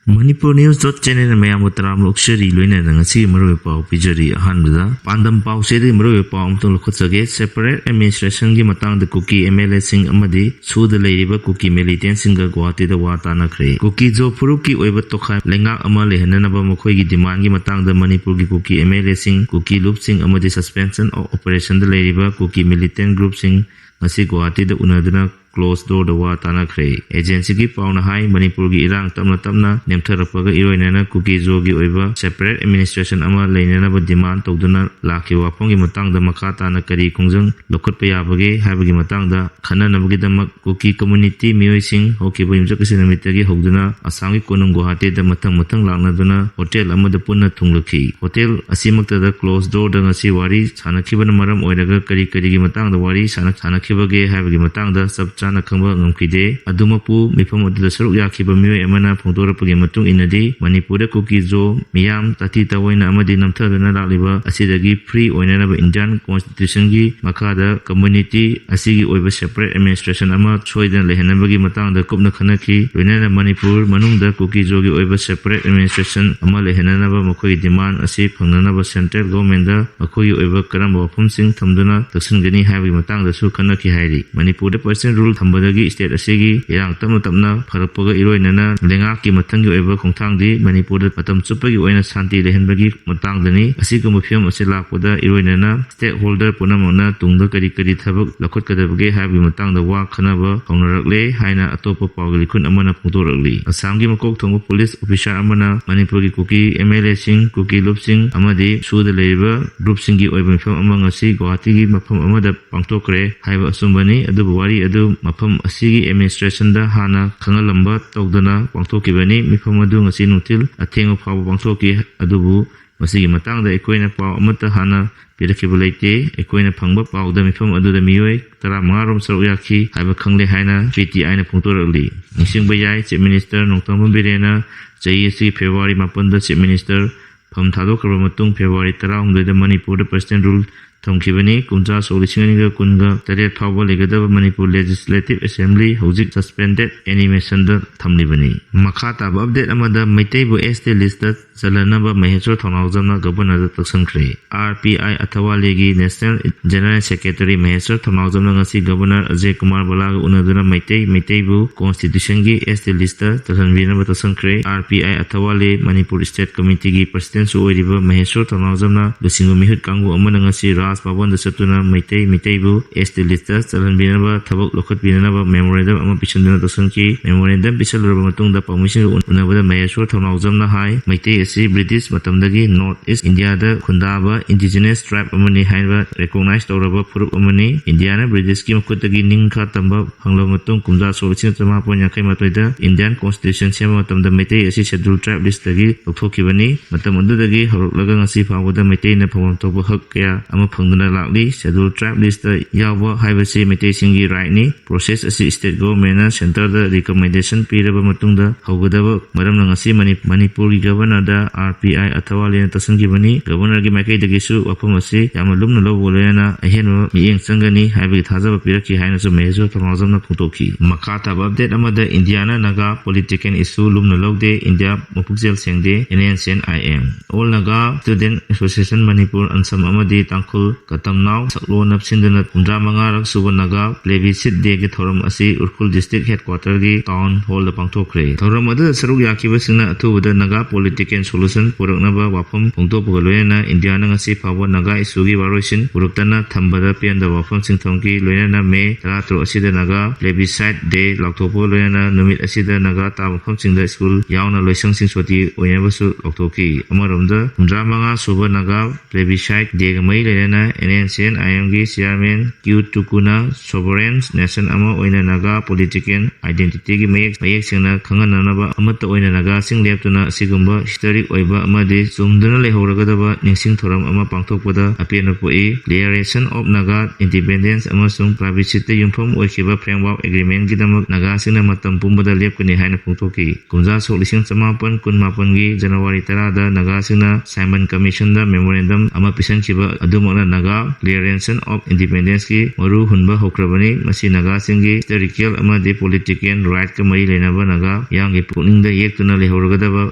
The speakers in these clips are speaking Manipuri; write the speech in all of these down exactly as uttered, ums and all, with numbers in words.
Manipur News dot channel ꯃꯌꯥꯝꯕꯨ ꯇꯔꯥꯝꯅ ꯑꯣꯛꯆꯔꯤ, ꯂꯣꯏꯅꯅ ꯉꯁꯤꯒꯤ ꯃꯔꯨꯑꯣꯏꯕ ꯄꯥꯎ ꯄꯤꯖꯔꯤ꯫ ꯑꯍꯥꯟꯕꯗ ꯄꯥꯟꯗꯝ ꯄꯥꯎꯆꯦꯗꯒꯤ ꯃꯔꯨꯑꯣꯏꯕ ꯄꯥꯎ ꯑꯃꯇꯪ ꯂꯧꯈꯠꯆꯒꯦ꯫ Separate administrationꯒꯤ ꯃꯇꯥꯡꯗ ꯀꯨꯀꯤ MLAꯁꯤꯡ ꯑꯃꯗꯤ ꯁꯨꯗ ꯂꯩꯔꯤꯕ ꯀꯨꯀꯤ militantꯁꯤꯡꯒ ꯒꯨꯋꯥꯍꯥꯇꯤꯗ ꯋꯥ ꯇꯥꯅꯈ꯭ꯔꯦ꯫ ꯀꯨꯀꯤꯖꯣ ꯐꯨꯔꯨꯞꯀꯤ ꯑꯣꯏꯕ ꯇꯣꯈꯥꯏ ꯂꯩꯉꯥꯛ ꯑꯃ ꯂꯩꯍꯟꯅꯅꯕ ꯃꯈꯣꯏꯒꯤ demandꯒꯤ ꯃꯇꯥꯡꯗ ꯃꯅꯤꯄꯨꯔꯒꯤ ꯀꯨꯀꯤ MLAꯁꯤꯡ, ꯀꯨꯀꯤ ꯂꯨꯞꯁꯤꯡ ꯑꯃꯗꯤ suspension of operationꯗ ꯂꯩꯔꯤꯕ ꯀꯨꯀꯤ militant groupꯁꯤꯡ ꯉꯁꯤ ꯒꯨꯋꯥꯍꯥꯇꯤꯗ ꯎꯅꯗꯨꯅ closed doorꯗ ꯋꯥ ꯇꯥꯅꯈ꯭ꯔꯦ꯫ Agencyꯒꯤ ꯄꯥꯎꯅ ꯍꯥꯏ, ꯃꯅꯤꯄꯨꯔꯒꯤ ꯏꯔꯥꯡ ꯇꯞꯅ ꯇꯞꯅ ꯅꯦꯝꯊꯔꯛꯄꯒ ꯏꯔꯣꯏꯅꯅ ꯀꯨꯀꯤꯖꯣꯒꯤ ꯑꯣꯏꯕ separate administration ꯑꯃ ꯂꯩꯅꯅꯕ demand ꯇꯧꯗꯨꯅ ꯂꯥꯛꯈꯤꯕ ꯋꯥꯐꯝꯒꯤ ꯃꯇꯥꯡꯗ ꯃꯈꯥ ꯇꯥꯅ ꯀꯔꯤ ꯈꯣꯡꯖꯪ ꯂꯧꯈꯠꯄ ꯌꯥꯕꯒꯦ ꯍꯥꯏꯕꯒꯤ ꯃꯇꯥꯡꯗ ꯈꯟꯅꯅꯕꯒꯤꯗꯃꯛ ꯀꯨꯀꯤ community ꯃꯤꯑꯣꯏꯁꯤꯡ ꯍꯧꯈꯤꯕ ꯌꯨꯝꯁꯀꯩꯁ ꯅꯨꯃꯤꯠꯇꯒꯤ ꯍꯧꯗꯨꯅ ꯑꯁꯥꯝꯒꯤ ꯀꯣꯅꯨꯡ ꯒꯨꯋꯥꯍꯥꯇꯤꯗ ꯃꯊꯪ ꯃꯊꯪ ꯂꯥꯛꯅꯗꯨꯅ hotel ꯑꯃꯗ ꯄꯨꯟꯅ ꯊꯨꯡꯂꯈꯤ꯫ Hotel ꯑꯁꯤꯃꯛꯇꯗ closed doorꯗ ꯉꯁꯤ ꯋꯥꯔꯤ ꯁꯥꯟꯅꯈꯤꯕꯅ ꯃꯔꯝ ꯑꯣꯏꯔꯒ ꯀꯔꯤ ꯀꯔꯤꯒꯤ ꯃꯇꯥꯡꯗ ꯋꯥꯔꯤ ꯁꯥꯟꯅ-, ꯁꯥꯟꯅꯈꯤꯕꯒꯦ ꯍꯥꯏꯕꯒꯤ ꯃꯇꯥꯡꯗ ꯆꯞ ꯆꯥꯅ ꯈꯪꯕ ꯉꯝꯈꯤꯗꯦ꯫ ꯑꯗꯨꯃꯛꯄꯨ ꯃꯤꯐꯝ ꯑꯗꯨꯗ ꯁꯔꯨꯛ ꯌꯥꯈꯤꯕ ꯃꯤꯑꯣꯏ ꯑꯃꯅ ꯐꯣꯡꯗꯣꯔꯛꯄꯒꯤ ꯃꯇꯨꯡ ꯏꯟꯅꯗꯤ, ꯃꯅꯤꯄꯨꯔꯗ ꯀꯨꯀꯤꯖꯣ ꯃꯤꯌꯥꯝ ꯇꯥꯊꯤ ꯇꯥꯑꯣꯏꯅ ꯑꯃꯗꯤ ꯅꯝꯊꯗꯨꯅ ꯂꯥꯛꯂꯤꯕ ꯑꯁꯤꯗꯒꯤ free ꯑꯣꯏꯅꯅꯕ Indian Constitutionꯒꯤ ꯃꯈꯥꯗ community ꯑꯁꯤꯒꯤ ꯑꯣꯏꯕ separate administration ꯑꯃ ꯁꯣꯏꯗꯅ ꯂꯩꯍꯟꯅꯕꯒꯤ ꯃꯇꯥꯡꯗ ꯀꯨꯞꯅ ꯈꯟꯅꯈꯤ꯫ ꯂꯣꯏꯅꯅ ꯃꯅꯤꯄꯨꯔ ꯃꯅꯨꯡꯗ ꯀꯨꯀꯤꯖꯣꯒꯤ ꯑꯣꯏꯕ separate administration ꯑꯃ ꯂꯩꯍꯟꯅꯅꯕ ꯃꯈꯣꯏꯒꯤ demand ꯑꯁꯤ ꯐꯪꯅꯅꯕ central governmentꯗ ꯃꯈꯣꯏꯒꯤ ꯑꯣꯏꯕ ꯀꯔꯝꯕ ꯋꯥꯐꯝꯁꯤꯡ ꯊꯝꯗꯨꯅ ꯇꯛꯁꯤꯟꯒꯅꯤ ꯍꯥꯏꯕꯒꯤ ꯃꯇꯥꯡꯗꯁꯨ ꯈꯟꯅꯈꯤ ꯍꯥꯏꯔꯤ꯫ ꯃꯅꯤꯄꯨꯔꯗ president rule ꯊꯝꯕꯗꯒꯤ state ꯑꯁꯤꯒꯤ ꯏꯔꯥꯡ ꯇꯞꯅ ꯇꯞꯅ ꯐꯔꯛꯄꯒ ꯏꯔꯣꯏꯅꯅ ꯂꯩꯉꯥꯛꯀꯤ ꯃꯊꯪꯒꯤ ꯑꯣꯏꯕ ꯈꯣꯡꯊꯥꯡꯗꯤ ꯃꯅꯤꯄꯨꯔꯗ ꯃꯇꯝ ꯆꯨꯞꯄꯒꯤ ꯑꯣꯏꯅ ꯁꯥꯟꯇꯤ ꯂꯩꯍꯟꯕꯒꯤ ꯃꯇꯥꯡꯗꯅꯤ꯫ ꯑꯁꯤꯒꯨꯝꯕ ꯐꯤꯕꯝ ꯑꯁꯤ ꯂꯥꯛꯄꯗ ꯏꯔꯣꯏꯅꯅ stakeholder ꯄꯨꯝꯅꯃꯛꯅ ꯇꯨꯡꯗ ꯀꯔꯤ ꯀꯔꯤ ꯊꯕꯛ ꯂꯧꯈꯠꯀꯗꯕꯒꯦ ꯍꯥꯏꯕꯒꯤ ꯃꯇꯥꯡꯗ ꯋꯥ ꯈꯟꯅꯕ ꯍꯧꯅꯔꯛꯂꯦ ꯍꯥꯏꯅ ꯑꯇꯣꯞꯄ ꯄꯥꯎꯒꯤ ꯂꯤꯈꯨꯟ ꯑꯃꯅ ꯐꯣꯡꯗꯣꯔꯛꯂꯤ꯫ ꯑꯁꯥꯝꯒꯤ ꯃꯀꯣꯛ ꯊꯣꯡꯕ police officer ꯑꯃꯅ ꯃꯅꯤꯄꯨꯔꯒꯤ ꯀꯨꯀꯤ MLAꯁꯤꯡ, ꯀꯨꯀꯤ ꯂꯨꯞꯁꯤꯡ ꯑꯃꯗꯤ ꯁꯨꯗ ꯂꯩꯔꯤꯕ groupꯁꯤꯡꯒꯤ ꯑꯣꯏꯕ ꯃꯤꯐꯝ ꯑꯃ ꯉꯁꯤ ꯒꯨꯋꯥꯍꯥꯇꯤꯒꯤ ꯃꯐꯝ ꯑꯃꯗ ꯄꯥꯡꯊꯣꯛꯈ꯭ꯔꯦ ꯍꯥꯏꯕ ꯑꯆꯨꯝꯕꯅꯤ꯫ ꯑꯗꯨꯕꯨ ꯋꯥꯔꯤ ꯑꯗꯨ ꯃꯐꯝ ꯑꯁꯤꯒꯤ administrationꯗ ꯍꯥꯟꯅ ꯈꯪꯍꯜꯂꯝꯕ ꯇꯧꯗꯅ ꯄꯥꯡꯊꯣꯛꯈꯤꯕꯅꯤ꯫ ꯃꯤꯐꯝ ꯑꯗꯨ ꯉꯁꯤ ꯅꯨꯡꯊꯤꯜ ꯑꯊꯦꯡꯕ ꯐꯥꯎꯕ ꯄꯥꯡꯊꯣꯛꯈꯤ꯫ ꯑꯗꯨꯕꯨ ꯃꯁꯤꯒꯤ ꯃꯇꯥꯡꯗ ꯑꯩꯈꯣꯏꯅ ꯄꯥꯎ ꯑꯃꯠꯇ ꯍꯥꯟꯅ ꯄꯤꯔꯛꯈꯤꯕ ꯂꯩꯇꯦ꯫ ꯑꯩꯈꯣꯏꯅ ꯐꯪꯕ ꯄꯥꯎꯗ ꯃꯤꯐꯝ ꯑꯗꯨꯗ ꯃꯤꯑꯣꯏ ꯇꯔꯥꯃꯉꯥ ꯔꯣꯝ ꯁꯔꯨꯛ ꯌꯥꯈꯤ ꯍꯥꯏꯕ ꯈꯪꯂꯦ ꯍꯥꯏꯅ PTIꯅ ꯐꯣꯡꯗꯣꯔꯛꯂꯤ꯫ ꯅꯤꯡꯁꯤꯡꯕ ꯌꯥꯏ, Chief Minister ꯅꯣꯡꯊꯣꯝꯕꯝ ꯕꯤꯔꯦꯟꯅ ꯆꯍꯤ ꯑꯁꯤꯒꯤ February ꯃꯥꯄꯟꯗ Chief Minister ꯐꯝ ꯊꯥꯗꯣꯛꯈ꯭ꯔꯕ ꯃꯇꯨꯡ February ꯇꯔꯥꯍꯨꯝꯗꯣꯏꯗ ꯃꯅꯤꯄꯨꯔꯗ president rule ꯊꯝꯈꯤꯕꯅꯤ꯫ ꯀꯨꯝꯖꯥ ꯁꯣꯛ ꯂꯤꯁꯤꯡ ꯑꯅꯤꯒ ꯀꯨꯟꯒ ꯇꯔꯦꯠ ꯐꯥꯎꯕ ꯂꯩꯒꯗꯕ ꯃꯅꯤꯄꯨꯔ Legislative Assembly ꯍꯧꯖꯤꯛ suspended animationꯗ ꯊꯝꯂꯤꯕꯅꯤ꯫ ꯃꯈꯥ ꯇꯥꯕ update ꯑꯃꯗ, ꯃꯩꯇꯩꯕꯨ S T listꯇ ꯆꯜꯍꯟꯅꯕ ꯃꯍꯦꯁ꯭ꯋꯔ ꯊꯧꯅꯥꯎꯖꯝꯅ Governorꯗ ꯇꯛꯁꯟꯈ꯭ꯔꯦ꯫ R P I ꯑꯊꯋꯥꯂꯦꯒꯤ National General Secretary ꯃꯍꯦꯁ꯭ꯋꯔ ꯊꯧꯅꯥꯎꯖꯝꯅ ꯉꯁꯤ Governor Ajay Kumar ꯕꯂꯥꯒ ꯎꯅꯗꯨꯅ Meitei ꯃꯩꯇꯩꯕꯨ Constitutionꯒꯤ S T listꯇ ꯆꯜꯍꯟꯕꯤꯅꯕ ꯇꯛꯁꯟꯈ꯭ꯔꯦ꯫ R P I ꯑꯊꯋꯥꯂꯦ Manipur State Committeeꯒꯤ Presidentꯁꯨ ꯑꯣꯏꯔꯤꯕ ꯃꯍꯦꯁ꯭ꯋꯔ ꯊꯧꯅꯥꯎꯖꯝꯅ ꯂꯨꯆꯤꯡꯕ ꯃꯤꯍꯨꯠ ꯀꯥꯡꯕꯨ ꯑꯃꯅ ꯉꯁꯤ ꯔꯥꯖ ꯚꯕꯟꯗ ꯆꯠꯇꯨꯅ ꯃꯩꯇꯩ ꯃꯩꯇꯩꯕꯨ S T listꯇ ꯆꯜꯍꯟꯕꯤꯅꯕ ꯊꯕꯛ ꯂꯧꯈꯠꯄꯤꯅꯅꯕ memorandum ꯑꯃ ꯄꯤꯁꯤꯟꯗꯨꯅ ꯇꯛꯁꯟꯈꯤ꯫ Memorandum ꯄꯤꯁꯜꯂꯨꯔꯕ ꯃꯇꯨꯡꯗ ꯄꯥꯎꯃꯤꯁꯤꯡꯒ ꯎꯅꯕꯗ ꯃꯍꯦꯁ꯭ꯋꯔ ꯊꯧꯅꯥꯎꯖꯝꯅ ꯍꯥꯏ, ꯃꯩꯇꯩ ꯑꯁꯤ British ꯃꯇꯝꯗꯒꯤ North East Indiaꯗ ꯈꯨꯟꯗꯥꯕ indigenous tribe ꯑꯃꯅꯤ ꯍꯥꯏꯕ recognize ꯇꯧꯔꯕ ꯐꯨꯔꯨꯞ ꯑꯃꯅꯤ꯫ ꯏꯟꯗꯤꯌꯥꯅ Britishꯀꯤ ꯃꯈꯨꯠꯇꯒꯤ ꯅꯤꯡꯈꯥ ꯇꯝꯕ ꯐꯪꯂꯕ ꯃꯇꯨꯡ, ꯀꯨꯝꯖꯥ ꯁꯣꯛ ꯂꯤꯁꯤꯡ ꯆꯃꯥꯄꯟ ꯌꯥꯡꯈꯩ ꯃꯥꯊꯣꯏꯗ Indian Constitution ꯁꯦꯝꯕ ꯃꯇꯝꯗ ꯃꯩꯇꯩ ꯑꯁꯤ Scheduled Tribe listꯇꯒꯤ ꯂꯧꯊꯣꯛꯈꯤꯕꯅꯤ꯫ ꯃꯇꯝ ꯑꯗꯨꯗꯒꯤ ꯍꯧꯔꯛꯂꯒ ꯉꯁꯤ ꯐꯥꯎꯕꯗ ꯃꯩꯇꯩꯅ ꯐꯪꯐꯝ ꯊꯣꯛꯄ ꯍꯛ ꯀꯌꯥ ꯑꯃ ꯐꯪꯗꯨꯅ ꯂꯥꯛꯂꯤ꯫ Scheduled Tribe listꯇ ꯌꯥꯎꯕ ꯍꯥꯏꯕꯁꯤ ꯃꯩꯇꯩꯁꯤꯡꯒꯤ rightꯅꯤ꯫ Process ꯑꯁꯤ State Governmentꯅ Centreꯗ recommendation ꯄꯤꯔꯕ ꯃꯇꯨꯡꯗ ꯍꯧꯒꯗꯕ ꯃꯔꯝꯅ ꯉꯁꯤ ꯃꯅꯤ-, ꯃꯅꯤꯄꯨꯔꯒꯤ Governorꯗ R P I ꯑꯊꯋꯥꯂꯦꯅ ꯇꯛꯁꯤꯟꯈꯤꯕꯅꯤ꯫ Governorꯒꯤ ꯃꯥꯏꯀꯩꯗꯒꯤꯁꯨ ꯋꯥꯐꯝ ꯑꯁꯤ ꯌꯥꯝꯅ ꯂꯨꯝꯅ ꯂꯧꯕ ꯂꯣꯏꯅꯅ ꯑꯍꯦꯟꯕ ꯃꯤꯠꯌꯦꯡ ꯆꯪꯒꯅꯤ ꯍꯥꯏꯕꯒꯤ ꯊꯥꯖꯕ ꯄꯤꯔꯛꯈꯤ ꯍꯥꯏꯅꯁꯨ ꯃꯍꯦꯁ꯭ꯋꯔ ꯊꯧꯅꯥꯎꯖꯝꯅ ꯐꯣꯡꯗꯣꯛꯈꯤ꯫ ꯃꯈꯥ ꯇꯥꯕ update ꯑꯃꯗ, ꯏꯟꯗꯤꯌꯥꯅ ꯅꯥꯒꯥ political issue ꯂꯨꯝꯅ ꯂꯧꯗꯦ, ꯏꯟꯗꯤꯌꯥ ꯃꯄꯨꯛꯆꯦꯜ ꯁꯦꯡꯗꯦ, N S C N I M꯫ All Naga Student Association Manipur, ꯑꯟꯁꯝ ꯑꯃꯗꯤ ꯇꯥꯡꯈꯨꯜ ꯀꯇꯝꯅꯥꯎ ꯁꯛꯂꯣꯟ ꯅꯞꯁꯤꯟꯗꯨꯅ ꯍꯨꯝꯗ꯭ꯔꯥ ꯃꯉꯥꯔꯛ ꯁꯨꯕ Naga Plebiscite Dayꯒꯤ ꯊꯧꯔꯝ ꯑꯁꯤ ꯎꯈ꯭ꯔꯨꯜ District Headquarterꯒꯤ Town Hallꯗ ꯄꯥꯡꯊꯣꯛꯈ꯭ꯔꯦ꯫ ꯊꯧꯔꯝ ꯑꯗꯨꯗ ꯁꯔꯨꯛ ꯌꯥꯈꯤꯕꯁꯤꯡꯅ ꯑꯊꯨꯕꯗ Naga political solution ꯄꯨꯔꯛꯅꯕ ꯋꯥꯐꯝ ꯐꯣꯡꯗꯣꯛꯄꯒ ꯂꯣꯏꯅꯅ ꯏꯟꯗꯤꯌꯥꯅ ꯉꯁꯤ ꯐꯥꯎꯕ Naga issueꯒꯤ ꯋꯥꯔꯣꯏꯁꯤꯟ ꯄꯨꯔꯛꯇꯅ ꯊꯝꯕꯗ ꯄꯦꯟꯗꯕ ꯋꯥꯐꯝꯁꯤꯡ ꯊꯝꯈꯤ꯫ ꯂꯣꯏꯅꯅ May ꯇꯔꯥꯇꯔꯨꯛ ꯑꯁꯤꯗ Naga Plebiscite Day ꯂꯥꯎꯊꯣꯛꯄꯒ ꯂꯣꯏꯅꯅ ꯅꯨꯃꯤꯠ ꯑꯁꯤꯗ Naga ꯇꯥꯕ ꯃꯐꯝꯁꯤꯡꯗ ꯁ꯭ꯀꯨꯜ ꯌꯥꯎꯅ ꯂꯣꯏꯁꯪꯁꯤꯡ ꯁꯨꯇꯤ ꯑꯣꯏꯅꯕꯁꯨ ꯂꯥꯎꯊꯣꯛꯈꯤ꯫ ꯑꯃꯔꯣꯝꯗ, ꯍꯨꯝꯗ꯭ꯔꯥ ꯃꯉꯥ ꯁꯨꯕ Naga Plebiscite Dayꯒ ꯃꯔꯤ ꯂꯩꯅꯅ N S C N I Mꯒꯤ Chairman Q Tukuna sovereign nation ꯑꯃ ꯑꯣꯏꯅ Naga political identityꯒꯤ ꯃꯌꯦꯛ, ꯃꯌꯦꯛ ꯁꯦꯡꯅ ꯈꯪꯍꯟꯅꯅꯕ ꯑꯃꯠꯇ ꯑꯣꯏꯅ Nagaꯁꯤꯡ ꯂꯦꯞꯇꯨꯅ ꯑꯁꯤꯒꯨꯝꯕ historic ꯑꯣꯏꯕ ꯑꯃꯗꯤ ꯆꯨꯝꯗꯨꯅ ꯂꯩꯍꯧꯔꯒꯗꯕ ꯅꯤꯡꯁꯤꯡ ꯊꯧꯔꯝ ꯑꯃ ꯄꯥꯡꯊꯣꯛꯄꯗ ꯑꯄꯦꯟꯕ ꯄꯣꯛꯏ꯫ Declaration of Naga Independence ꯑꯃꯁꯨꯡ Plebisciteꯇ ꯌꯨꯝꯐꯝ ꯑꯣꯏꯈꯤꯕ Framework Agreementꯒꯤꯗꯃꯛ Nagaꯁꯤꯡꯅ ꯃꯇꯝ ꯄꯨꯝꯕꯗ ꯂꯦꯞꯀꯅꯤ ꯍꯥꯏꯅ ꯐꯣꯡꯗꯣꯛꯈꯤ꯫ ꯀꯨꯝꯖꯥ ꯁꯣꯛ ꯂꯤꯁꯤꯡ ꯆꯃꯥꯄꯟ ꯀꯨꯟꯃꯥꯄꯟꯒꯤ January ꯇꯔꯥꯗ Nagaꯁꯤꯡꯅ Simon Commissionꯗ memorandum ꯑꯃ ꯄꯤꯁꯤꯟꯈꯤꯕ ꯑꯗꯨꯃꯛꯅ Naga Declaration of Independence ꯀꯤ ꯃꯔꯨ ꯍꯨꯟꯕ ꯍꯧꯈ꯭ꯔꯕꯅꯤ꯫ ꯃꯁꯤ ꯅꯥꯒꯥꯁꯤꯡꯒꯤ historical ꯑꯃꯗꯤ political right ꯀ ꯃꯔꯤ ꯂꯩꯅꯕ ꯅꯥꯒꯥ ꯃꯤꯌꯥꯝꯒꯤ ꯄꯨꯛꯅꯤꯡꯗ ꯌꯦꯛꯇꯨꯅ ꯂꯩꯍꯧꯔꯒꯗꯕ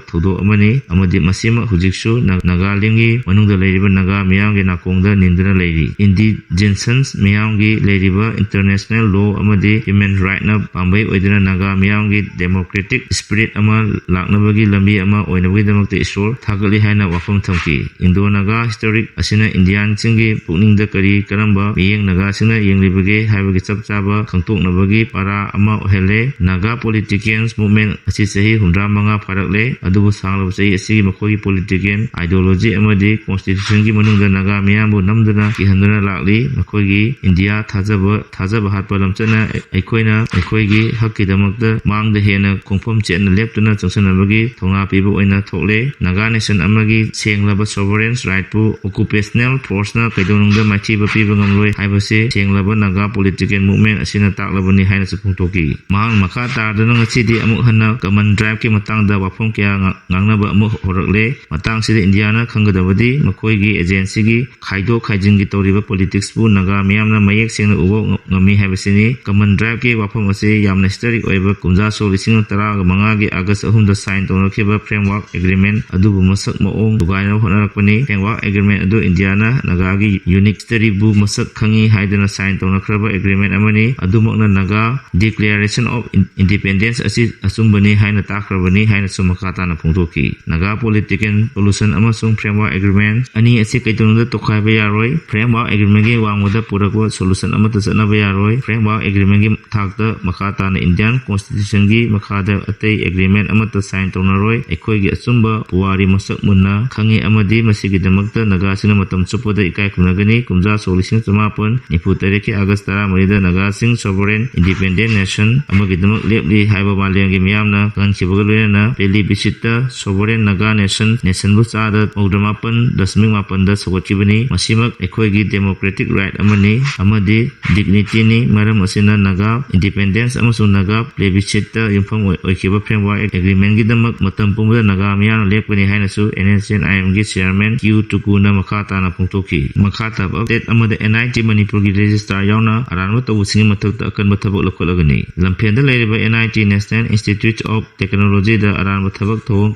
ꯊꯧꯗꯣꯛ ꯑꯃꯅꯤ, ꯑꯃꯗꯤ ꯃꯁꯤꯃꯛ ꯍꯧꯖꯤꯛꯁꯨ ꯅꯥ-, ꯅꯥꯒꯥꯂꯦꯟꯒꯤ ꯃꯅꯨꯡꯗ ꯂꯩꯔꯤꯕ ꯅꯥꯒꯥ ꯃꯤꯌꯥꯝꯒꯤ ꯅꯥꯀꯣꯡꯗ ꯅꯤꯟꯗꯨꯅ ꯂꯩꯔꯤ꯫ Indigenous ꯃꯤꯌꯥꯝꯒꯤ ꯂꯩꯔꯤꯕ international law ꯑꯃꯗꯤ human right ꯅ ꯄꯥꯝꯕꯩ ꯑꯣꯏꯗꯨꯅ ꯅꯥꯒꯥ ꯃꯤꯌꯥꯝꯒꯤ democratic spirit ꯑꯃ ꯂꯥꯛꯅꯕꯒꯤ ꯂꯝꯕꯤ ꯑꯃ ꯑꯣꯏꯅꯕꯒꯤꯗꯃꯛꯇ ꯏꯁꯣꯔ ꯊꯥꯒꯠꯂꯤ ꯍꯥꯏꯅ ꯋꯥꯐꯝ ꯊꯝꯈꯤ꯫ Indo-Naga Historic ꯑꯁꯤꯅ Indian ꯁꯤꯡꯒꯤ ꯄꯨꯛꯅꯤꯡꯗ ꯀꯔꯤ ꯀꯔꯝꯕ ꯃꯤꯠꯌꯦꯡ ꯅꯥꯒꯥꯁꯤꯡꯅ ꯌꯦꯡꯂꯤꯕꯒꯦ ꯍꯥꯏꯕꯒꯤ ꯆꯞ ꯆꯥꯕ ꯈꯪꯗꯣꯛꯅꯕꯒꯤ ꯄꯔꯥ ꯑꯃ ꯑꯣꯏꯍꯜꯂꯦ꯫ Naga political movement ꯑꯁꯤ ꯆꯍꯤ ꯍꯨꯝꯗ꯭ꯔꯥ ꯃꯉꯥ ꯐꯥꯔꯛꯂꯦ, ꯑꯗꯨꯕꯨ ꯁꯥꯡꯂꯕ ꯆꯍꯤ ꯑꯁꯤꯒꯤ ꯃꯈꯣꯏꯒꯤ political ideology ꯑꯃꯗꯤ constitution ꯒꯤ ꯃꯅꯨꯡꯗ ꯅꯥꯒꯥ ꯃꯤꯌꯥꯝꯕꯨ ꯅꯝꯗꯨꯅ ꯀꯤꯍꯟꯗꯨꯅ ꯂꯥꯛꯂꯤ꯫ ꯃꯈꯣꯏꯒꯤ ꯏꯟꯗꯤꯌꯥ ꯊꯥꯖꯕ, ꯊꯥꯖꯕ ꯍꯥꯠꯄ ꯂꯝꯆꯠꯅ ꯑꯩꯈꯣꯏꯅ ꯑꯩꯈꯣꯏꯒꯤ ꯍꯛꯀꯤꯗꯃꯛꯇ ꯃꯥꯡꯗ ꯍꯦꯟꯅ ꯈꯣꯡꯐꯝ ꯆꯦꯠꯅ ꯂꯦꯞꯇꯨꯅ ꯆꯪꯁꯤꯟꯅꯕꯒꯤ ꯊꯧꯅꯥ ꯄꯤꯕ ꯑꯣꯏꯅ ꯊꯣꯛꯂꯦ꯫ Naga nation ꯑꯃꯒꯤ ꯁꯦꯡꯂꯕ sovereign right ꯄꯨ occupational force ꯅ ꯀꯩꯗꯧꯅꯨꯡꯗ ꯃꯥꯏꯊꯤꯕ ꯄꯤꯕ ꯉꯝꯂꯣꯏ ꯍꯥꯏꯕꯁꯤ ꯁꯦꯡꯂꯕ ꯅꯥꯒꯥ political movement ꯑꯁꯤꯅ ꯇꯥꯛꯂꯕꯅꯤ ꯍꯥꯏꯅꯁꯨ ꯐꯣꯡꯗꯣꯛꯈꯤ꯫ ꯃꯍꯥꯛꯅ ꯃꯈꯥ ꯇꯥꯗꯨꯅ ꯉꯁꯤꯗꯤ ꯑꯃꯨꯛ ꯍꯟꯅ common drive ꯀꯤ ꯃꯇꯥꯡꯗ ꯋꯥꯐꯝ ꯀꯌꯥ ꯉꯥ-, ꯉꯥꯡꯅꯕ ꯑꯃꯨꯛ ꯍꯧꯔꯛꯂꯦ꯫ ꯃꯇꯥꯡꯁꯤꯗ ꯏꯟꯗꯤꯌꯥꯅ ꯈꯪꯒꯗꯕꯗꯤ ꯃꯈꯣꯏꯒꯤ agency ꯒꯤ ꯈꯥꯏꯗꯣꯛ ꯈꯥꯏꯖꯤꯟꯒꯤ ꯇꯧꯔꯤꯕ politics ꯄꯨ ꯅꯥꯒꯥ ꯃꯤꯌꯥꯝꯅ ꯃꯌꯦꯛ ꯁꯦꯡꯅ ꯎꯕ ꯉ-, ꯉꯝꯃꯤ ꯍꯥꯏꯕꯁꯤꯅꯤ꯫ Common drive ꯀꯤ ꯋꯥꯐꯝ ꯑꯁꯤ ꯌꯥꯝꯅ historic ꯑꯣꯏꯕ ꯀꯨꯝꯖꯥ ꯁꯣꯛ ꯂꯤꯁꯤꯡ ꯇꯔꯥꯃꯉꯥꯒꯤ August ꯑꯍꯨꯝꯗ sign ꯇꯧꯅꯈꯤꯕ framework agreement ꯑꯗꯨꯕꯨ ꯃꯁꯛ ꯃꯑꯣꯡ ꯊꯨꯒꯥꯏꯅꯕ ꯍꯣꯠꯅꯔꯛꯄꯅꯤ꯫ Framework agreement ꯑꯗꯨ ꯏꯟꯗꯤꯌꯥꯅ ꯅꯥꯒꯥꯒꯤ unique history ꯕꯨ ꯃꯁꯛ ꯈꯪꯉꯤ ꯍꯥꯏꯗꯨꯅ sign ꯇꯧꯅꯈ꯭ꯔꯕ agreement ꯑꯃꯅꯤ꯫ ꯑꯗꯨꯃꯛꯅ Naga Declaration of In-, Independence ꯑꯁꯤ ꯑꯆꯨꯝꯕꯅꯤ ꯍꯥꯏꯅ ꯇꯥꯛꯈ꯭ꯔꯕꯅꯤ ꯍꯥꯏꯅꯁꯨ ꯃꯈꯥ ꯇꯥꯅ ꯐꯣꯡꯗꯣꯛꯈꯤ꯫ Naga political solution ꯑꯃꯁꯨꯡ framework agreement ꯑꯅꯤ ꯑꯁꯤ ꯀꯩꯗꯧꯅꯨꯡꯗ ꯇꯣꯈꯥꯏꯕ ꯌꯥꯔꯣꯏ꯫ Framework agreement ꯒꯤ ꯋꯥꯡꯃꯗ ꯄꯨꯔꯛꯄ solution ꯑꯃꯠꯇ ꯆꯠꯅꯕ ꯌꯥꯔꯣꯏ꯫ Framework agreement ꯒꯤ ꯊꯥꯛꯇ ꯃꯈꯥ ꯇꯥꯅ Indian constitution ꯒꯤ ꯃꯈꯥꯗ ꯑꯇꯩ agreement ꯑꯃꯠꯇ sign ꯇꯧꯅꯔꯣꯏ꯫ ꯑꯩꯈꯣꯏꯒꯤ ꯑꯆꯨꯝꯕ ꯄꯨꯋꯥꯔꯤ ꯃꯁꯛ ꯃꯨꯟꯅ ꯈꯪꯉꯤ ꯑꯃꯗꯤ ꯃꯁꯤꯒꯤꯗꯃꯛꯇ ꯅꯥꯒꯥꯁꯤꯡꯅ ꯃꯇꯝ ꯆꯨꯞꯄꯗ ꯏꯀꯥꯏ ꯈꯨꯝꯅꯒꯅꯤ꯫ ꯀꯨꯝꯖꯥ ꯁꯣꯛ ꯂꯤꯁꯤꯡ ꯆꯃꯥꯄꯟ ꯅꯤꯐꯨ ꯇꯔꯦꯠꯀꯤ August ꯇꯔꯥꯃꯔꯤꯗ ꯅꯥꯒꯥꯁꯤꯡ sovereign independent nation ꯑꯃꯒꯤꯗꯃꯛ ꯂꯦꯞꯂꯤ ꯍꯥꯏꯕ ꯃꯥꯂꯦꯝꯒꯤ ꯃꯤꯌꯥꯝꯅ ꯈꯪꯍꯟꯈꯤꯕꯒ ꯂꯣꯏꯅꯅ plebiscite ꯇ sovereign Naga nation, nation ꯕꯨ ꯆꯥꯗ ꯃꯧꯗ꯭ꯔꯥ ꯃꯥꯄꯟ ꯗꯁꯃꯤꯛ ꯃꯥꯄꯟꯗ ꯁꯧꯒꯠꯈꯤꯕꯅꯤ꯫ ꯃꯁꯤꯃꯛ ꯑꯩꯈꯣꯏꯒꯤ democratic right ꯑꯃꯅꯤ ꯑꯃꯗꯤ dignity ꯅꯤ꯫ ꯃꯔꯝ ꯑꯁꯤꯅ Naga independence ꯑꯃꯁꯨꯡ Naga plebiscite ꯇ ꯌꯨꯝꯐꯝ ꯑꯣꯏ-, ꯑꯣꯏꯈꯤꯕ framework agreement ꯒꯤꯗꯃꯛ ꯃꯇꯝ ꯄꯨꯝꯕꯗ ꯅꯥꯒꯥ ꯃꯤꯌꯥꯝꯅ ꯂꯦꯞꯀꯅꯤ ꯍꯥꯏꯅꯁꯨ N S C N I M ꯒꯤ chairman Q Tuku ꯅ ꯃꯈꯥ ꯇꯥꯅ ꯐꯣꯡꯗꯣꯛꯈꯤ꯫ ꯃꯈꯥ ꯇꯥꯕ ꯑꯞꯗꯦꯠ ꯑꯃꯗ, ꯑꯦꯟ ꯑꯥꯏ ꯇꯤ ꯃꯅꯤꯄꯨꯔꯒꯤ ꯔꯦꯖꯤꯁꯇ꯭ꯔꯥꯔ ꯌꯥꯎꯅ ꯑꯔꯥꯟꯕ ꯇꯧꯕꯁꯤꯡꯒꯤ ꯃꯊꯛꯇ ꯑꯀꯟꯕ ꯊꯕꯛ ꯂꯧꯈꯠꯂꯒꯅꯤ꯫ ꯂꯝꯐꯦꯜꯗ ꯂꯩꯔꯤꯕ N I T National Institute of Technology ꯗ ꯑꯔꯥꯟꯕ ꯊꯕꯛ ꯊꯧꯑꯣꯡ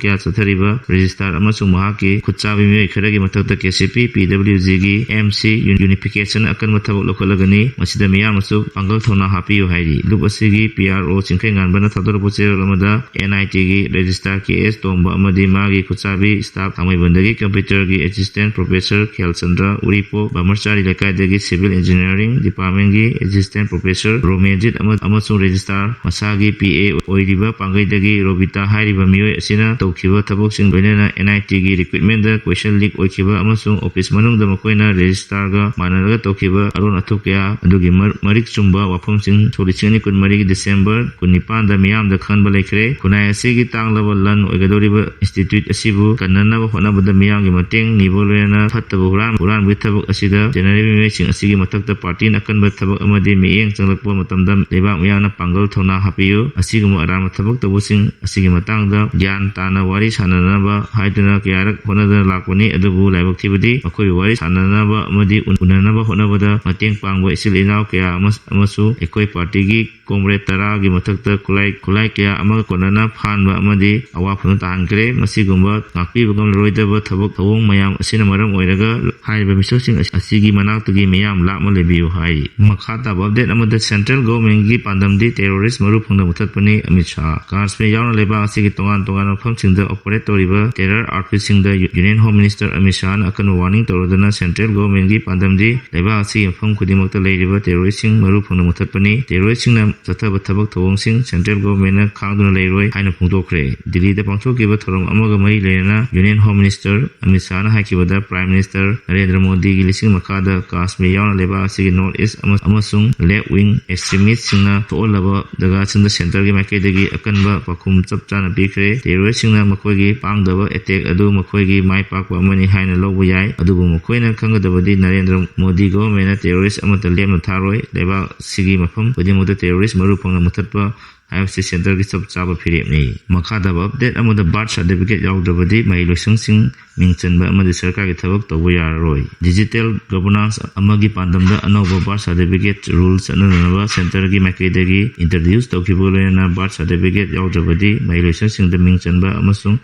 ꯀꯌꯥ ꯆꯠꯊꯔꯤꯕ ꯔꯦꯖꯤꯁꯇ꯭ꯔꯥꯔ ꯑꯃꯁꯨꯡ ꯃꯍꯥꯛꯀꯤ ꯈꯨꯠꯆꯥꯕꯤ ꯃꯤꯑꯣꯏ ꯈꯔꯒꯤ ꯃꯊꯛꯇ ꯀꯦ ꯁꯤ ꯄꯤ ꯄꯤ ꯗꯕ꯭ꯂꯤꯎ ꯖꯤ ꯒꯤ ꯑꯦꯝ ꯁꯤ ꯌꯨꯅꯤꯐꯤꯀꯦꯁꯟ ꯑꯀꯟꯕ ꯊꯕꯛ ꯂꯧꯈꯠꯂꯒꯅꯤ꯫ ꯃꯁꯤꯗ ꯃꯤꯌꯥꯝꯅꯁꯨ ꯄꯥꯡꯒꯜ ꯊꯧꯅꯥ ꯍꯥꯞꯄꯤꯌꯨ ꯍꯥꯏꯔꯤ꯫ ꯂꯨꯞ ꯑꯁꯤꯒꯤ ꯄꯤ ꯑꯥꯔ ꯑꯣ ꯆꯤꯡꯈꯩꯉꯥꯟꯕꯅ ꯊꯥꯗꯣꯔꯛꯄ ꯆꯦꯔꯣꯜ ꯑꯃꯗ, ꯑꯦꯟ ꯑꯥꯏ ꯇꯤ ꯒꯤ ꯔꯦꯖꯤꯁꯇ꯭ꯔꯥꯔ ꯀꯦ ꯑꯦꯁ ꯇꯣꯝꯕ ꯑꯃꯗꯤ ꯃꯥꯒꯤ ꯈꯨꯠꯆꯥꯕꯤ ꯁ꯭ꯇꯥꯐ ꯊꯥꯡꯃꯩꯕꯟꯗꯒꯤ ꯀꯝꯄ꯭ꯌꯨꯇꯔꯒꯤ ꯑꯦꯁꯤꯁꯇꯦꯟꯠ ꯄ꯭ꯔꯣꯐꯦꯁꯔ ꯈ꯭ꯌꯥꯜꯆꯟꯗ꯭ꯔ, ꯎꯔꯤꯄꯣꯛ ꯕ꯭ꯔꯍꯃꯆꯥꯔꯤ ꯂꯩꯀꯥꯏꯗꯒꯤ ꯁꯤꯚꯤꯜ ꯏꯟꯖꯤꯅꯤꯌꯥꯔꯤꯡ ꯗꯤꯄꯥꯔꯠꯃꯦꯟꯒꯤ ꯑꯦꯁꯤꯁꯇꯦꯟꯠ ꯄ꯭ꯔꯣꯐꯦꯁꯔ ꯔꯣꯃꯦꯟꯖꯤꯠ ꯑꯃ-, ꯑꯃꯁꯨꯡ ꯔꯦꯖꯤꯁꯇ꯭ꯔꯥꯔ ꯃꯁꯥꯒꯤ ꯄꯤ ꯑꯦ ꯑꯣꯏꯔꯤꯕ ꯄꯥꯡꯒꯩꯗꯒꯤ ꯔꯣꯕꯤꯇꯥ ꯍꯥꯏꯔꯤꯕ ꯃꯤꯑꯣꯏ ꯑꯁꯤꯅ ꯇꯧꯈꯤꯕ ꯊꯕꯛꯁꯤꯡ, ꯂꯣꯏꯅꯅ ꯑꯦꯟ ꯑꯥꯏ ꯇꯤ ꯒꯤ ꯔꯤꯀ꯭ꯔꯨꯠꯃꯦꯟꯗ ꯀꯣꯏꯁꯟ ꯂꯤꯛ ꯑꯣꯏꯈꯤꯕ ꯑꯃꯁꯨꯡ ꯑꯣꯐꯤꯁ ꯃꯅꯨꯡꯗ ꯃꯈꯣꯏꯅ ꯔꯦꯖꯤꯁꯇ꯭ꯔꯥꯔꯒ ꯃꯥꯟꯅꯔꯒ ꯇꯧꯈꯤꯕ ꯑꯔꯣꯟ ꯑꯊꯨꯞ ꯀꯌꯥ ꯑꯗꯨꯒꯤ ꯃꯔ-, ꯃꯔꯤꯛ ꯆꯨꯝꯕ ꯋꯥꯐꯝꯁꯤꯡ ꯁꯣꯛ ꯂꯤꯁꯤꯡ ꯑꯅꯤ ꯀꯨꯟꯃꯔꯤꯒꯤ ꯗꯤꯁꯦꯝꯕꯔ ꯀꯨꯟꯅꯤꯄꯥꯟꯗ ꯃꯤꯌꯥꯝꯗ ꯈꯪꯍꯟꯕ ꯂꯩꯈ꯭ꯔꯦ꯫ ꯈꯨꯟꯅꯥꯏ ꯑꯁꯤꯒꯤ ꯇꯥꯡꯂꯕ ꯂꯟ ꯑꯣꯏꯒꯗꯧꯔꯤꯕ ꯏꯟꯁꯇꯤꯇ꯭ꯌꯨꯠ ꯑꯁꯤꯕꯨ ꯀꯟꯅꯅꯕ ꯍꯣꯠꯅꯕꯗ ꯃꯤꯌꯥꯝꯒꯤ ꯃꯇꯦꯡ ꯅꯤꯕ, ꯂꯣꯏꯅꯅ ꯐꯠꯇꯕ ꯍꯨꯔꯥꯟ-, ꯍꯨꯔꯥꯟꯕꯒꯤ ꯊꯕꯛ ꯑꯁꯤꯗ ꯆꯦꯟꯅꯔꯤꯕ ꯃꯤꯑꯣꯏꯁꯤꯡ ꯑꯁꯤꯒꯤ ꯃꯊꯛꯇ ꯄꯥꯔꯇꯤꯅ ꯑꯀꯟꯕ ꯊꯕꯛ ꯑꯃꯗꯤ ꯃꯤꯠꯌꯦꯡ ꯆꯪꯂꯛꯄ ꯃꯇꯝꯗ ꯂꯩꯕꯥꯛ ꯃꯤꯌꯥꯝꯅ ꯄꯥꯡꯒꯜ ꯊꯧꯅꯥ ꯍꯥꯞꯄꯤꯌꯨ꯫ ꯑꯁꯤꯒꯨꯝꯕ ꯑꯔꯥꯟꯕ ꯊꯕꯛ ꯇꯧꯕꯁꯤꯡ ꯑꯁꯤꯒꯤ ꯃꯇꯥꯡꯗ ꯒ꯭ꯌꯥꯟ ꯇꯥꯅ ꯋꯥꯔꯤ ꯁꯥꯟꯅꯅꯕ ꯍꯥꯏꯗꯨꯅ ꯀꯌꯥꯔꯛ ꯍꯣꯠꯅꯗꯨꯅ ꯂꯥꯛꯄꯅꯤ, ꯑꯗꯨꯕꯨ ꯂꯥꯏꯕꯛ ꯊꯤꯕꯗꯤ ꯃꯈꯣꯏꯕꯨ ꯋꯥꯔꯤ ꯁꯥꯟꯅꯅꯕ ꯑꯃꯗꯤ ꯎꯟ-, ꯎꯅꯅꯕ ꯍꯣꯠꯅꯕꯗ ꯃꯇꯦꯡ ꯄꯥꯡꯕ ꯏꯆꯤꯜ ꯏꯅꯥꯎ ꯀꯌꯥ ꯑꯃ-, ꯑꯃꯁꯨ ꯑꯩꯈꯣꯏ ꯄꯥꯔꯇꯤꯒꯤ ꯀꯣꯝꯔꯦꯗ ꯇꯔꯥꯒꯤ ꯃꯊꯛꯇ ꯈꯨꯠꯂꯥꯏ, ꯈꯨꯠꯂꯥꯏ ꯀꯌꯥ ꯑꯃ ꯀꯣꯟꯅꯅ ꯐꯥꯟꯕ ꯑꯃꯗꯤ ꯑꯋꯥꯐꯝꯗ ꯇꯥꯍꯟꯈ꯭ꯔꯦ꯫ ꯃꯁꯤꯒꯨꯝꯕ ꯉꯥꯛꯄꯤꯕ ꯉꯝꯂꯔꯣꯏꯗꯕ ꯊꯕꯛ ꯊꯧꯑꯣꯡ ꯃꯌꯥꯝ ꯑꯁꯤꯅ ꯃꯔꯝ ꯑꯣꯏꯔꯒ ꯍꯥꯏꯔꯤꯕ ꯃꯤꯁꯛꯁꯤꯡ ꯑꯁ-, ꯑꯁꯤꯒꯤ ꯃꯅꯥꯛꯇꯒꯤ ꯃꯤꯌꯥꯝ ꯂꯥꯞꯅ ꯂꯩꯕꯤꯌꯨ ꯍꯥꯏꯔꯤ꯫ ꯃꯈꯥ ꯇꯥꯕ ꯑꯞꯗꯦꯠ ꯑꯃꯗ, ꯁꯦꯟꯇ꯭ꯔꯦꯜ ꯒꯣꯚꯔꯟꯃꯦꯟꯠꯀꯤ ꯄꯥꯟꯗꯝꯗꯤ ꯇꯦꯔꯣꯔꯤꯁ ꯃꯔꯨ ꯐꯪꯅ ꯃꯨꯊꯠꯄꯅꯤ, ꯑꯃꯤꯠ ꯁꯥꯍ꯫ ꯀꯥꯁꯃꯤꯔ ꯌꯥꯎꯅ ꯂꯩꯕꯥꯛ ꯑꯁꯤꯒꯤ ꯇꯣꯉꯥꯟ ꯇꯣꯉꯥꯟꯕ ꯃꯐꯝꯁꯤꯡꯗ ꯑꯣꯄꯔꯦꯠ ꯇꯧꯔꯤꯕ ꯇꯦꯔꯔ ꯑꯥꯎꯠꯐꯤꯠꯁꯤꯡꯗ ꯌꯨ-, ꯌꯨꯅꯤꯌꯟ ꯍꯣꯝ ꯃꯤꯅꯤꯁꯇꯔ ꯑꯃꯤꯠ ꯁꯥꯍꯅ ꯑꯀꯟꯕ ꯋꯥꯔꯅꯤꯡ ꯇꯧꯔꯗꯨꯅ, ꯁꯦꯟꯇ꯭ꯔꯦꯜ ꯒꯣꯚꯔꯟꯃꯦꯟꯠꯀꯤ ꯄꯥꯟꯗꯝꯗꯤ ꯂꯩꯕꯥꯛ ꯑꯁꯤꯒꯤ ꯃꯐꯝ ꯈꯨꯗꯤꯡꯃꯛꯇ ꯂꯩꯔꯤꯕ ꯇꯦꯔꯣꯔꯤꯁꯁꯤꯡ ꯃꯔꯨ ꯐꯪꯅ ꯃꯨꯊꯠꯄꯅꯤ꯫ ꯇꯦꯔꯣꯔꯤꯁꯁꯤꯡꯅ ꯆꯠꯊꯕ ꯊꯕꯛ ꯊꯧꯑꯣꯡꯁꯤꯡ ꯁꯦꯟꯇ꯭ꯔꯦꯜ ꯒꯣꯚꯔꯟꯃꯦꯟꯠꯅ ꯈꯥꯡꯗꯨꯅ ꯂꯩꯔꯣꯏ ꯍꯥꯏꯅ ꯐꯣꯡꯗꯣꯛꯈ꯭ꯔꯦ꯫ ꯗꯤꯜꯂꯤꯗ ꯄꯥꯡꯊꯣꯛꯈꯤꯕ ꯊꯧꯔꯝ ꯑꯃꯒ ꯃꯔꯤ ꯂꯩꯅꯅ ꯌꯨꯅꯤꯌꯟ ꯍꯣꯝ ꯃꯤꯅꯤꯁꯇꯔ ꯑꯃꯤꯠ ꯁꯥꯍꯅ ꯍꯥꯏꯈꯤꯕꯗ, ꯄ꯭ꯔꯥꯏꯝ ꯃꯤꯅꯤꯁꯇꯔ ꯅꯔꯦꯟꯗ꯭ꯔ ꯃꯣꯗꯤꯒꯤ ꯂꯤꯁꯤꯡ ꯃꯈꯥꯗ ꯀꯥꯁꯃꯤꯔ ꯌꯥꯎꯅ ꯂꯩꯕꯥꯛ ꯑꯁꯤꯒꯤ ꯅꯣꯔꯠ ꯏꯁ ꯑꯃ-, ꯑꯃꯁꯨꯡ ꯂꯦꯐ ꯋꯤꯡ ꯑꯦꯛꯁꯇ꯭ꯔꯤꯃꯤꯁ꯭ꯠꯁꯤꯡꯅ ꯊꯣꯛꯍꯜꯂꯕ ꯖꯒꯥꯁꯤꯡꯗ ꯁꯦꯟꯇꯔꯒꯤ ꯃꯥꯏꯀꯩꯗꯒꯤ ꯑꯀꯟꯕ ꯄꯥꯎꯈꯨꯝ ꯆꯞ ꯆꯥꯅ ꯄꯤꯈ꯭ꯔꯦ꯫ ꯇꯦꯔꯣꯔꯤꯁꯁꯤꯡꯅ ꯃꯈꯣꯏꯒꯤ ꯄꯥꯡꯗꯕ ꯑꯦꯇꯦꯛ ꯑꯗꯨ ꯃꯈꯣꯏꯒꯤ ꯃꯥꯏ ꯄꯥꯛꯄ ꯑꯃꯅꯤ ꯍꯥꯏꯅ ꯂꯧꯕ ꯌꯥꯏ, ꯑꯗꯨꯕꯨ ꯃꯈꯣꯏꯅ ꯈꯪꯒꯗꯕꯗꯤ ꯅꯔꯦꯟꯗ꯭ꯔ ꯃꯣꯗꯤ ꯒꯣꯚꯔꯟꯃꯦꯟꯠꯅ ꯇꯦꯔꯣꯔꯤꯁ ꯑꯃꯠꯇ ꯂꯦꯞꯅ ꯊꯥꯔꯣꯏ꯫ ꯂꯩꯕꯥꯛ ꯑꯁꯤꯒꯤ ꯃꯐꯝ ꯈꯨꯗꯤꯡꯃꯛꯇ ꯇꯦꯔꯣꯔꯤꯁ ꯃꯔꯨ ꯐꯪꯅ ꯃꯨꯊꯠꯄ ꯍꯥꯏꯕꯁꯤ centreꯒꯤ ꯆꯞ ꯆꯥꯕ ꯐꯤꯔꯦꯞꯅꯤ꯫ ꯃꯈꯥ ꯇꯥꯕ update ꯑꯃꯗ birth certificate ꯌꯥꯎꯗ꯭ꯔꯕꯗꯤ ꯃꯍꯩꯂꯣꯏꯁꯪꯁꯤꯡ ꯃꯤꯡ ꯆꯟꯕ ꯑꯃꯗꯤ ꯁꯔꯀꯥꯔꯒꯤ ꯊꯕꯛ ꯇꯧꯕ ꯌꯥꯔꯔꯣꯏ꯫ Digital governance ꯑꯃꯒꯤ ꯄꯥꯟꯗꯝꯗ ꯑꯅꯧꯕ birth certificate rule ꯆꯠꯅꯅꯕ centreꯒꯤ ꯃꯥꯏꯀꯩꯗꯒꯤ introduce ꯇꯧꯈꯤꯕꯒ ꯂꯣꯏꯅꯅ birth certificate ꯌꯥꯎꯗ꯭ꯔꯕꯗꯤ ꯃꯍꯩꯂꯣꯏꯁꯪꯁꯤꯡꯗ ꯃꯤꯡ ꯆꯟꯕ ꯑꯃꯁꯨꯡ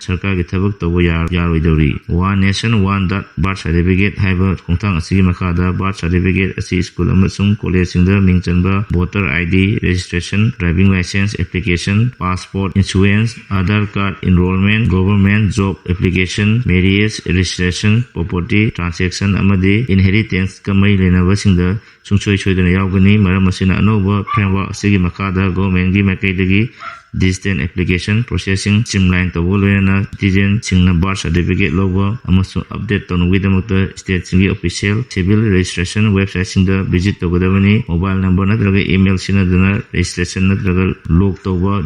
ꯁꯔꯀꯥꯔꯒꯤ ꯊꯕꯛ ꯇꯧꯕ ꯌꯥ-, ꯌꯥꯔꯣꯏꯗꯧꯔꯤ꯫ One Nation One Dot Birth Certificate ꯍꯥꯏꯕ ꯈꯣꯡꯊꯥꯡ ꯑꯁꯤꯒꯤ ꯃꯈꯥꯗ birth certificate ꯑꯁꯤ school ꯑꯃꯁꯨꯡ collegeꯁꯤꯡꯗ ꯃꯤꯡ ꯆꯟꯕ, voter ID registration, driving license application, passport issuance, Aadhaar card enrollment, government job application, marriage registration, property transaction ꯑꯃꯗꯤ inheritanceꯀ ꯃꯔꯤ ꯂꯩꯅꯕꯁꯤꯡꯗ ꯁꯨꯡꯁꯣꯏ ꯁꯣꯏꯗꯅ ꯌꯥꯎꯒꯅꯤ꯫ ꯃꯔꯝ ꯑꯁꯤꯅ, ꯑꯅꯧꯕ framework ꯑꯁꯤꯒꯤ ꯃꯈꯥꯗ governmentꯀꯤ ꯃꯥꯏꯀꯩꯗꯒꯤ digital application processing streamline ꯇꯧꯕꯒ ꯂꯣꯏꯅꯅ citizenꯁꯤꯡꯅ birth certificate ꯂꯧꯕ ꯑꯃꯁꯨꯡ update ꯇꯧꯅꯕꯒꯤꯗꯃꯛꯇ stateꯁꯤꯡꯒꯤ official civil registration websiteꯁꯤꯡꯗ visit ꯇꯧꯒꯗꯕꯅꯤ꯫ Mobile number ꯅꯠꯇ꯭ꯔꯒ email ꯁꯤꯖꯤꯟꯅꯗꯨꯅ registration ꯅꯠꯇ꯭ꯔꯒ log ꯇꯧꯕ,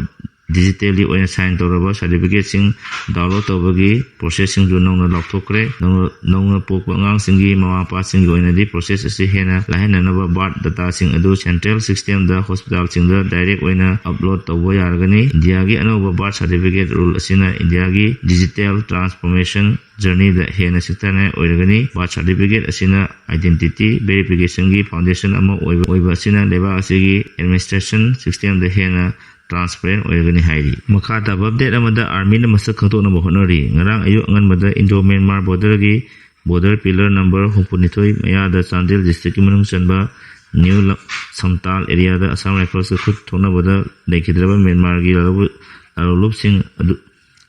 digitally ꯑꯣꯏꯅ sign ꯇꯧꯔꯕ certificateꯁꯤꯡ download ꯇꯧꯕꯒꯤ processꯁꯤꯡꯗꯨ ꯅꯧꯅ ꯂꯥꯎꯊꯣꯛꯈ꯭ꯔꯦ꯫ ꯅꯧꯅ, ꯅꯧꯅ ꯄꯣꯛꯄ ꯑꯉꯥꯡꯁꯤꯡꯒꯤ ꯃꯃꯥ ꯃꯄꯥꯁꯤꯡꯒꯤ ꯑꯣꯏꯅꯗꯤ process ꯑꯁꯤ ꯍꯦꯟꯅ ꯂꯥꯏꯍꯟꯅꯅꯕ birth dataꯁꯤꯡ ꯑꯗꯨ central systemꯗ hospitalꯁꯤꯡꯗ direct ꯑꯣꯏꯅ upload ꯇꯧꯕ ꯌꯥꯔꯒꯅꯤ꯫ ꯏꯟꯗꯤꯌꯥꯒꯤ ꯑꯅꯧꯕ birth certificate rule ꯑꯁꯤꯅ ꯏꯟꯗꯤꯌꯥꯒꯤ digital transformation journeyꯗ ꯍꯦꯟꯅ ꯁꯤꯡꯊꯥꯅꯤꯡꯉꯥꯏ ꯑꯣꯏꯔꯒꯅꯤ꯫ Birth certificate ꯑꯁꯤꯅ identity verificationꯒꯤ foundation ꯑꯃ ꯑꯣꯏꯕ, ꯑꯣꯏꯕ ꯑꯁꯤꯅ ꯂꯩꯕꯥꯛ ꯑꯁꯤꯒꯤ administration systemꯗ ꯍꯦꯟꯅ transparent ꯑꯣꯏꯔꯒꯅꯤ ꯍꯥꯏꯔꯤ꯫ ꯃꯈꯥ ꯇꯥꯕ update ꯑꯃꯗ armyꯅ ꯃꯁꯛ ꯈꯪꯗꯣꯛꯅꯕ ꯍꯣꯠꯅꯔꯤ꯫ ꯉꯔꯥꯡ ꯑꯌꯨꯛ ꯑꯉꯟꯕꯗ Indo-Myanmar borderꯒꯤ border pillar number ꯍꯨꯝꯐꯨꯅꯤꯊꯣꯏ ꯃꯌꯥꯗ ꯆꯥꯟꯗꯦꯜ districtꯀꯤ ꯃꯅꯨꯡ ꯆꯟꯕ New ꯂ-, ꯁꯝꯇꯥꯜ areaꯗ Assam Riflesꯀ ꯈꯨꯠ ꯊꯣꯛꯅꯕꯗ ꯂꯩꯈꯤꯗ꯭ꯔꯕ ꯃ꯭ꯌꯥꯟꯃꯥꯔꯒꯤ ꯂꯥꯂꯣ-, ꯂꯥꯂꯣꯂꯨꯞꯁꯤꯡ ꯑꯗꯨ,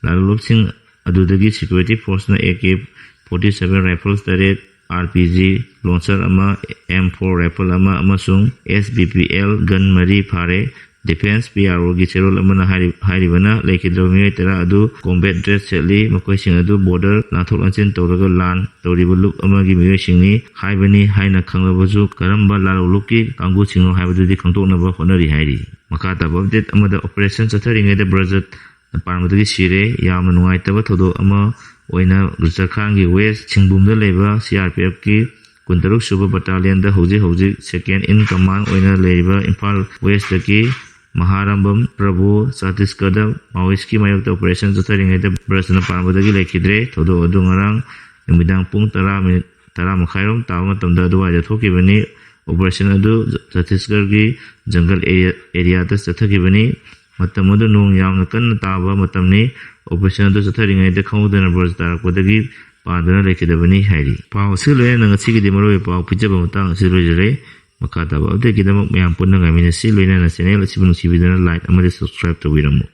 ꯂꯥꯂꯣꯂꯨꯞꯁꯤꯡ ꯑꯗꯨꯗꯒꯤ security forceꯅ AK forty seven rifles ꯇꯔꯦꯠ, RPG launcher ꯑꯃ, M four rifle ꯑꯃ ꯑꯃꯁꯨꯡ SBPL gun ꯃꯔꯤ ꯐꯥꯔꯦ꯫ Defence PROꯒꯤ ꯆꯦꯔꯣꯜ ꯑꯃꯅ ꯍꯥꯏꯔꯤ-, ꯍꯥꯏꯔꯤꯕꯅ ꯂꯩꯈꯤꯗ꯭ꯔꯕ ꯃꯤꯑꯣꯏ ꯇꯔꯥ ꯑꯗꯨ combat dress ꯁꯦꯠꯂꯤ꯫ ꯃꯈꯣꯏꯁꯤꯡ ꯑꯗꯨ border ꯂꯥꯟꯊꯣꯛ ꯂꯥꯟꯁꯤꯟ ꯇꯧꯔꯒ ꯂꯥꯟ ꯇꯧꯔꯤꯕ ꯂꯨꯞ ꯑꯃꯒꯤ ꯃꯤꯑꯣꯏꯁꯤꯡꯅꯤ ꯍꯥꯏꯕꯅꯤ ꯍꯥꯏꯅ ꯈꯪꯂꯕꯁꯨ, ꯀꯔꯝꯕ ꯂꯥꯂꯣꯂꯨꯞꯀꯤ ꯀꯥꯡꯕꯨꯁꯤꯡꯅꯣ ꯍꯥꯏꯕꯗꯨꯗꯤ ꯈꯪꯗꯣꯛꯅꯕ ꯍꯣꯠꯅꯔꯤ ꯍꯥꯏꯔꯤ꯫ ꯃꯈꯥ ꯇꯥꯕ update ꯑꯃꯗ, operation ꯆꯠꯊꯔꯤꯉꯩꯗ ꯕ꯭ꯔꯖꯠ ꯄꯥꯟꯕꯗꯒꯤ ꯁꯤꯔꯦ꯫ ꯌꯥꯝꯅ ꯅꯨꯡꯉꯥꯏꯇꯕ ꯊꯧꯗꯣꯛ ꯑꯃ ꯑꯣꯏꯅ ꯒꯨꯖꯔꯈꯥꯟꯒꯤ West ꯁꯤꯡꯕꯨꯝꯗ ꯂꯩꯕ CRPFꯀꯤ ꯀꯨꯟꯇꯔꯨꯛ ꯁꯨꯕ battalionꯗ ꯍꯧꯖꯤꯛ ꯍꯧꯖꯤꯛ second in command ꯑꯣꯏꯅ ꯂꯩꯔꯤꯕ ꯏꯝꯐꯥꯜ Westꯇꯒꯤ ꯃꯍꯥꯔꯝꯕꯝ ꯄ꯭ꯔꯚꯨ ꯆꯇꯤꯁꯒꯔꯗ ꯃꯥꯑꯣꯏꯁꯀꯤ ꯃꯥꯌꯣꯛꯇ ꯑꯣꯄꯔꯦꯁꯟ ꯆꯠꯊꯔꯤꯉꯩꯗ ꯕ꯭ꯔꯁꯅ ꯄꯥꯟꯕꯗꯒꯤ ꯂꯩꯈꯤꯗ꯭ꯔꯦ꯫ ꯊꯧꯗꯣꯛ ꯑꯗꯨ ꯉꯔꯥꯡ ꯅꯨꯃꯤꯗꯥꯡ ꯄꯨꯡ ꯇꯔꯥ ꯃꯤꯅꯤꯠ ꯇꯔꯥ ꯃꯈꯥꯏꯔꯣꯝ ꯇꯥꯕ ꯃꯇꯝꯗ ꯑꯗꯨꯋꯥꯏꯗ ꯊꯣꯛꯈꯤꯕꯅꯤ꯫ ꯑꯣꯄꯔꯦꯁꯟ ꯑꯗꯨ ꯆꯇꯤꯁꯒꯔꯒꯤ ꯖꯪꯒꯜ ꯑꯦꯔꯤꯌꯥ, ꯑꯦꯔꯤꯌꯥꯗ ꯆꯠꯊꯈꯤꯕꯅꯤ꯫ ꯃꯇꯝ ꯑꯗꯨ ꯅꯣꯡ ꯌꯥꯝꯅ ꯀꯟꯅ ꯇꯥꯕ ꯃꯇꯝꯅꯤ꯫ ꯑꯣꯄꯔꯦꯁꯟ ꯑꯗꯨ ꯆꯠꯊꯔꯤꯉꯩꯗ ꯈꯪꯍꯧꯗꯅ ꯕ꯭ꯔꯁ ꯇꯥꯔꯛꯄꯗꯒꯤ ꯄꯥꯟꯗꯨꯅ ꯂꯩꯈꯤꯗꯕꯅꯤ ꯍꯥꯏꯔꯤ꯫ ꯄꯥꯎ ꯑꯁꯤ ꯂꯣꯏꯅꯅ ꯉꯁꯤꯒꯤꯗꯤ ꯃꯔꯨꯑꯣꯏꯕ ꯄꯥꯎ ꯄꯤꯖꯕ ꯃꯇꯥꯡ ꯑꯁꯤ ꯂꯣꯏꯖꯔꯦ꯫ ꯃꯈꯥ ꯇꯥꯕ ꯑꯞꯗꯦꯠꯀꯤꯗꯃꯛ ꯃꯌꯥꯝ ꯄꯨꯟꯅ ꯉꯥꯏꯃꯤꯟꯅꯁꯤ꯫ ꯂꯣꯏꯅꯅ ꯆꯦꯅꯦꯜ ꯑꯁꯤꯕꯨ ꯅꯨꯡꯁꯤꯕꯤꯗꯨꯅ ꯂꯥꯏꯛ ꯑꯃꯗꯤ ꯁꯕꯁꯀ꯭ꯔꯥꯏꯕ ꯇꯧꯕꯤꯔꯝꯃꯨ꯫